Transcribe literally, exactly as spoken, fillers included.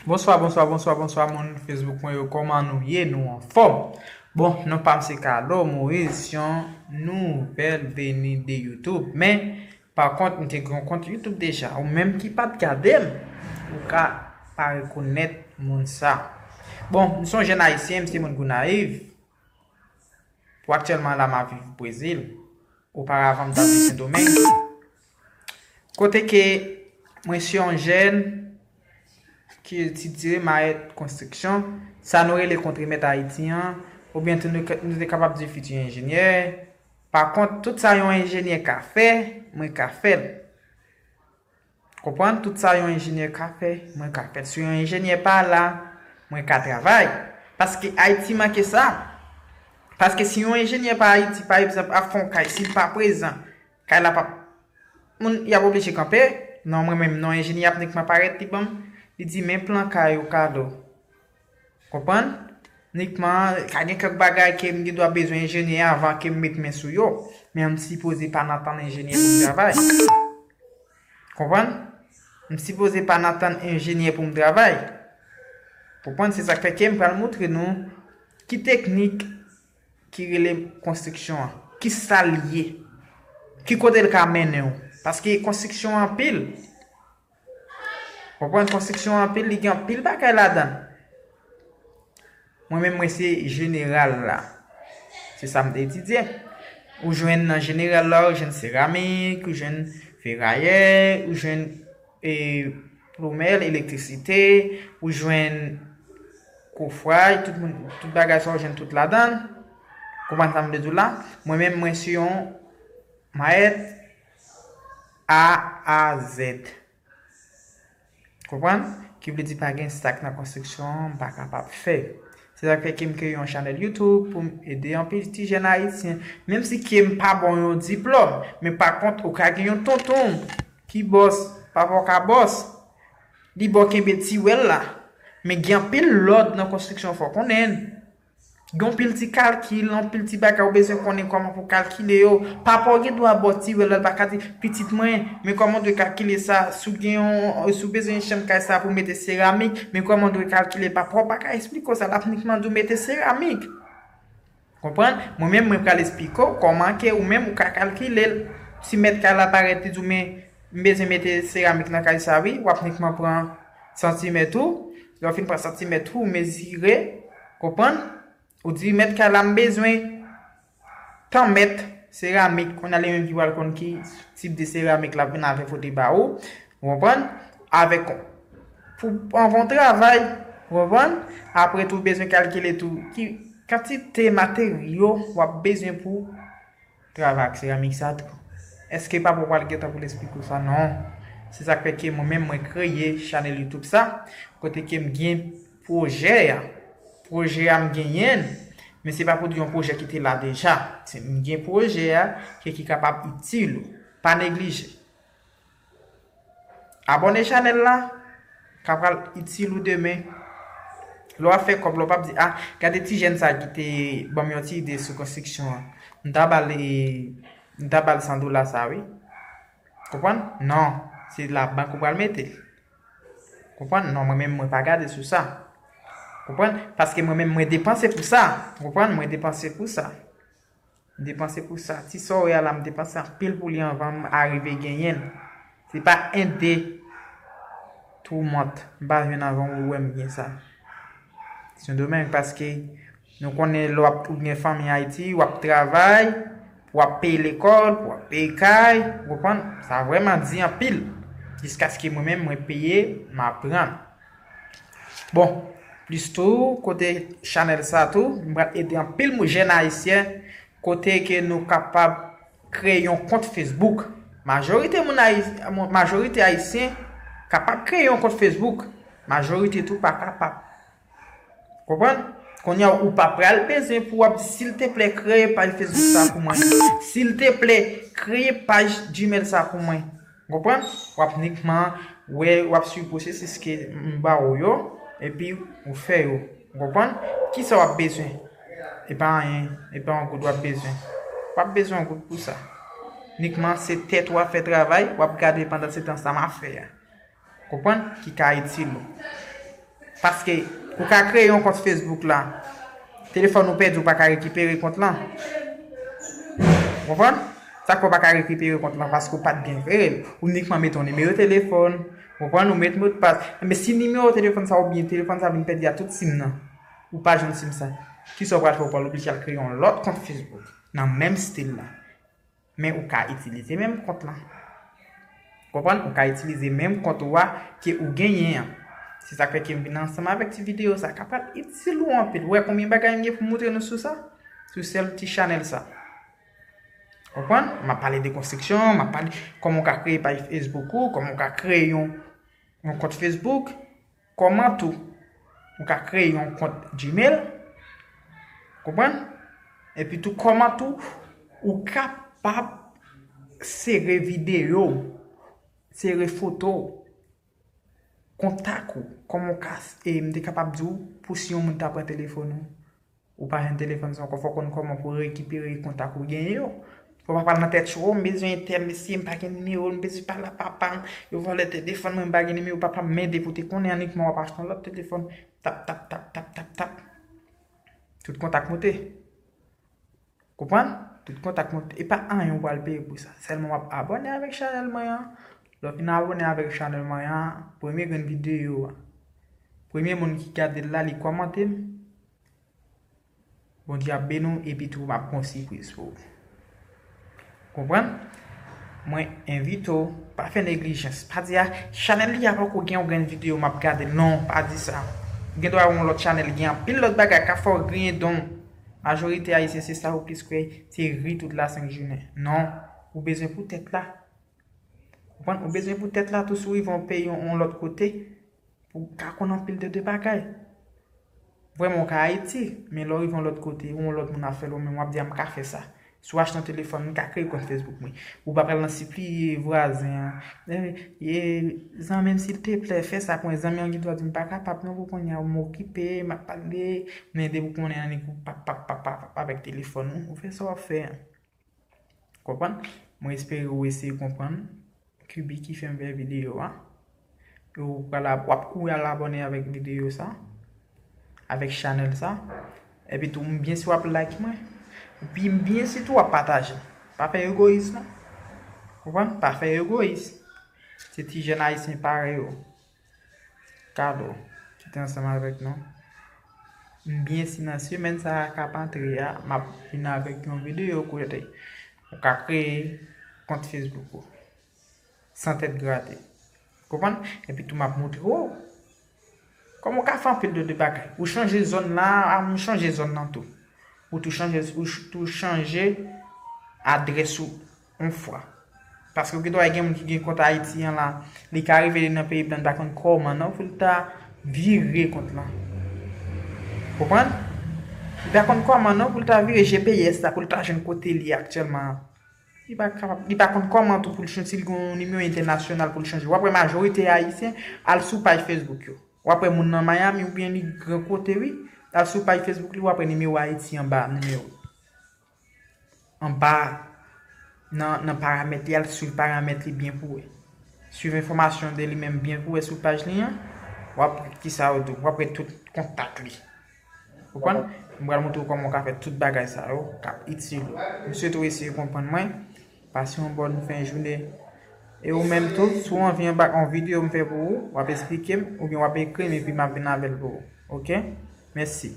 Bonswa, bonswa, bonswa, bonswa, moun Facebook mwen yo, kòman nou ye? Nou anfòm? Bon, non pa m se Carlo Moïse, se yon nouvèl veni de YouTube. Men, pa kont, m te gen yon kont YouTube deja. Ou menm ki pa t gade m, ou ka pa rekonèt moun sa. Bon, m se yon jèn ayisyen, m se moun Gonayiv. Pou aktyèlman la, m ap viv Brezil. Oparavan, m t ap viv Sendomeng. Kote ke mwen se yon jèn ki etidye mayèt konstriksyon, sa nou rele kontremèt Ayiti an, oubyen tou nou, nou te kapab di fiti enjenyè. Pa kont, tout sa yon enjenyè ka fè, mwen ka fè l. Konprann? Tout sa yon enjenyè ka fè, mwen ka fè l. Si yon enjenyè pa la, mwen ka travay. Paske Ayiti manke sa. Paske si yon enjenyè pa Ayiti, pa egzanp, ap fè yon kay, si l pa prezan, kay la p ap, moun, y ap oblije kanpe. Non, mwen menm, non, enjenyè ap nikman parèt, li ban m, li di, "Men plan kay ou, Carlo." Konprann? Nikman, ka gen kèk bagay ke m gen dwa bezwen enjenyè avan ke m met men sou yo. Men m sipoze pa nan tann enjenyè pou m travay. Konprann? M sipoze pa nan tann enjenyè pou m travay. Konprann? Se sa k fè ke m pral montre nou ki teknik ki rele konstriksyon an. Ki sa l ye? Ki kote l ka mennen w? Paske konstriksyon an anpil. Konprann? Konstriksyon an anpil, li gen anpil bagay ladan l. Mwen menm, mwen se jeneral la. Se sa m te etidye. Ou jwenn nan jeneral la, ou jwenn seramik, ou jwenn ferayè, ou jwenn, e, plomè, elektrisite, ou jwenn kofray, tout moun, tout bagay sa, ou jwenn tout ladan l. Konprann sa m vle di w la? Mwen menm, mwen se yon mayèt A a Z. Konprann? Ki vle di pa gen sa k nan konstriksyon an, m pa kapab fè. Se sa k fè ke m kreye yon chanèl YouTube pou m ede anpil ti jèn ayisyen. Menm si ke m pa ba w yon diplòm, men pa kont, ou ka gen yon tonton ki bòs, papa w ka bòs. Li ba w kenbe tiwèl la. Men gen anpil lòd nan konstriksyon, fò w konnen. Gen anpil ti kalkil, anpil ti bagay ou bezwen konnen kòman pou kalkile yo. Papa w gen dwa ba w tiwèl la, l pa ka di, "Pitit mwen, men kòman w dwe kalkile sa? Si w gen yon, si w bezwen yon chanm kay sa pou w mete seramik, men kòman w dwe kalkile?" Papa w pa ka esplike w sa, l ap nikman di w mete seramik. Konprann? Mwen menm, mwen pral esplike w kòman ke ou menm ou ka kalkile l. Si mèt kay la parèt, li di w, "Men, m bezwen mete seramik nan kay sa, wi," w ap nikman pran santimèt ou. Lè w fin pran santimèt ou, ou mezire, konprann? Ou di, "Mèt kay la, m bezwen tan mèt seramik." Kounye a, li menm ki pral konn ki tip de seramik l ap vin avè pote ba ou. Ou konprann? Avèk, pou, anvan w travay, ou konprann? Apre tou, ou bezwen kalkile tou ki kantite materyo w ap bezwen pou travay ak seramik sa tou. Èske papa w pral gentan pou l esplike w sa? Non. Se sa k fè ke mwen menm, mwen kreye chanèl YouTube sa, kote ke m gen pwojè a. Pwojè a, m genyen l, men se pa pou di yon pwojè ki te la deja. Se, m gen pwojè a ke ki kapab itil ou. Pa neglije. Abòne chanèl la, ka pral itil ou demen. Lè w ap fè kòb la, w p ap di, "Ah, gade ti jèn sa ki te ban m yon ti ide sou konstriksyon an. M ta ba l, e, m ta ba l san dola sa, wi." Konprann? Non, se labank ou pral mete l. Konprann? Non, mwen menm, mwen pa gade sou sa. Konprann? Paske mwen menm, mwen depanse pou sa. Konprann? Mwen depanse pou sa. M depanse pou sa. Ti sa w wè a la, m depanse anpil pou li anvan m arive genyen l. Se pa en de tourment m pa jwenn anvan ou wè m gen sa. Se yon domèj paske nou konnen lè w ap, ou gen fanmi Ayiti, w ap travay, w ap peye lekòl, w ap peye kay, ou konprann? Sa vrèman di anpil. Jiskaske mwen menm, mwen peye, m aprann. Bon, plis tou, kote chanèl sa tou, m pral ede anpil moun jèn ayisyen, kote ke nou kapab kreye yon kont Facebook. Majorite moun Ayi-, majorite ayisyen kapab kreye yon kont Facebook. Majorite tou pa kapab. Konprann? Kounye a, ou pa pral bezwen pou w ap di, "Silteplè, kreye paj Facebook sa pou mwen. Silteplè, kreye paj Gmail sa pou mwen." Konprann? W ap nikman wè, w ap swiv pwosesis ke m ba ou yo, epi ou fè yo. Ou konprann? Kisa w ap bezwen? E pa anyen, e pa yon goud w ap bezwen. W ap bezwen yon goud pou sa. Nikman se tèt ou ap fè travay, w ap gade pandan se tan sa m ap fè a. Konprann? Ki ka itil ou. Paske ou ka kreye yon kont Facebook la, telefòn ou pèdi, ou pa ka rekipere kont lan. Ou konprann? Sa k fè w pa ka rekipere kont lan, paske ou pa t byen jere l. Ou inikman mete yon nimewo telefòn, ou konprann, ou met modpas. Men si nimewo telefòn sa oubyen telefòn sa vin pèdi a tout sim nan, ou pa jwenn sim sa, kisa w pral fè? Ou pral oblije al kreye yon lòt kont Facebook nan menm stil la. Men ou ka itilize menm kont lan. Konprann? Ou ka itilize menm kont ou a ke ou genyen an. Se sa k fè ke m vin ansanm avèk ti videyo sa. Ka pral itil ou anpil. Ou wè konbyen bagay m gen pou m moutre nou sou sa? Sou sèl ti chanèl sa. Konprann? M ap pale de konstriksyon, m ap pale kòman w ka kreye paj Facebook ou, kòman w ka kreye yon, yon kont Facebook, kòman tou ou ka kreye yon kont Gmail, konprann? Epi tou, kòman tou ou kapab sere videyo, sere foto, kontak ou, kòman w ka, e m te kapab di w, pou si yon moun ta pran telefòn ou, ou pa jwenn telefòn sa ankò, fò w konn kòman pou w rekipere kontak ou genyen yo. Fò w pa pral nan tèt cho, "M bezwen entèl, mesye, m pa gen nimewo, m bezwen pale ak papa m, yo vòlè telefòn mwen, m pa gen nimewo papa m." Men depi w te konnen annik, men w ap achte yon lòt telefòn, tap, tap, tap, tap, tap, tap. Tout kontak moute. Konprann? Tout kontak moute. E pa anyen w pral peye pou sa. Sèlman w ap abòne avèk chanèl mwen an. Lè w fin abòne avèk chanèl mwen an, premye grenn videyo a, premye moun ki gade l la, li kòmante m. Bondye ap beni w, epi tou m ap gon sipriz pou ou. Konprann? Mwen envite w, pa fè neglijans. Pa di, "A, chanèl li a poko gen yon grenn videyo m ap gade." Non, pa di sa. Ou gen dwa yon lòt chanèl, gen anpil lòt bagay k ap fè w griyen don. Majorite ayisyen se sa yo plis kwè, se ri tout la senk jounen. Non, ou bezwen pou tèt la. Konprann? Ou bezwen pou tèt la tou si w rive yon peyi, yon, yon lòt kote, pou w ka konn anpil de, de bagay. Vrèman, ou ka Ayiti, men lè w rive yon lòt kote, yon lòt moun ap fè l, ou menm w ap di, "A, m ka fè sa." Si w achte yon telefòn, m ka kreye kont Facebook mwen. Ou pa pral nan sipliye vwazen an. "E, e, zanmi m, silteplè, fè sa pou mwen." Zanmi an gen dwa di, "M pa kapab non, pou kounye a, m okipe, m ap pale." Men depi w konnen annik ou pap, pap, pap, pap, pap avèk telefòn ou, ou fè sa w ap fè an. Konprann? Mwen espere ou eseye konprann ki bi ki fè m fè videyo a. E ou pral ab-, w ap kouri al abòne avèk videyo sa, avèk chanèl sa. Epi tou, m byen si w ap like mwen. Epi m byen si tou w ap pataje. Pa fè egoyis non. Konprann? Pa fè egoyis. Se ti jèn ayisyen parèy ou. Kado ki te ansanm avèk nou. M byen si nan semèn sa a k ap antre a, m ap vin avèk yon videyo kote ou ka kreye kont Facebook ou san tèt grate. Konprann? Epi tou m ap montre w kòman w ka fè anpil de, de bagay. Ou chanje zòn la, a, m chanje zòn nan tou. Ou tou chanje, ou ch-, tou chanje adrès ou yon fwa. Paske ou gen dwa gen moun ki gen kont Ayiti an la, li ka rive li nan peyi blan, li pa konn kòman non pou l ta vire kont lan. Konprann? Li pa konn kòman non pou l ta vire G P S la pou l ta jwenn kote li aktyèlman an. Li pa kapab, li pa konn kòman tou pou l chanje, si l gen yon nimewo entènasyonal pou l chanje. W ap wè majorite Ayisyen al sou paj Facebook yo. W ap wè moun nan Miami oubyen li gran kote wi, al sou paj Facebook li, w ap wè nimewo Ayiti anba nimewo. Anba nan, nan paramèt li, al swiv paramèt li byen pou wè. Swiv enfòmasyon de li menm byen pou wè sou paj li an. W ap wè kisa yo di w, w ap wè tout kontak li. Konprann? M pral montre w kòman w ka fè tout bagay sa yo k ap itil ou. M swete w eseye konprann mwen. Pase yon bòn fen jounen. E ou menm tou, si w anvi yon ba-, yon videyo m fè pou ou, w ap esplike m, oubyen w ap ekri m, epi m ap vin avè l pou ou. Oke? Mèsi.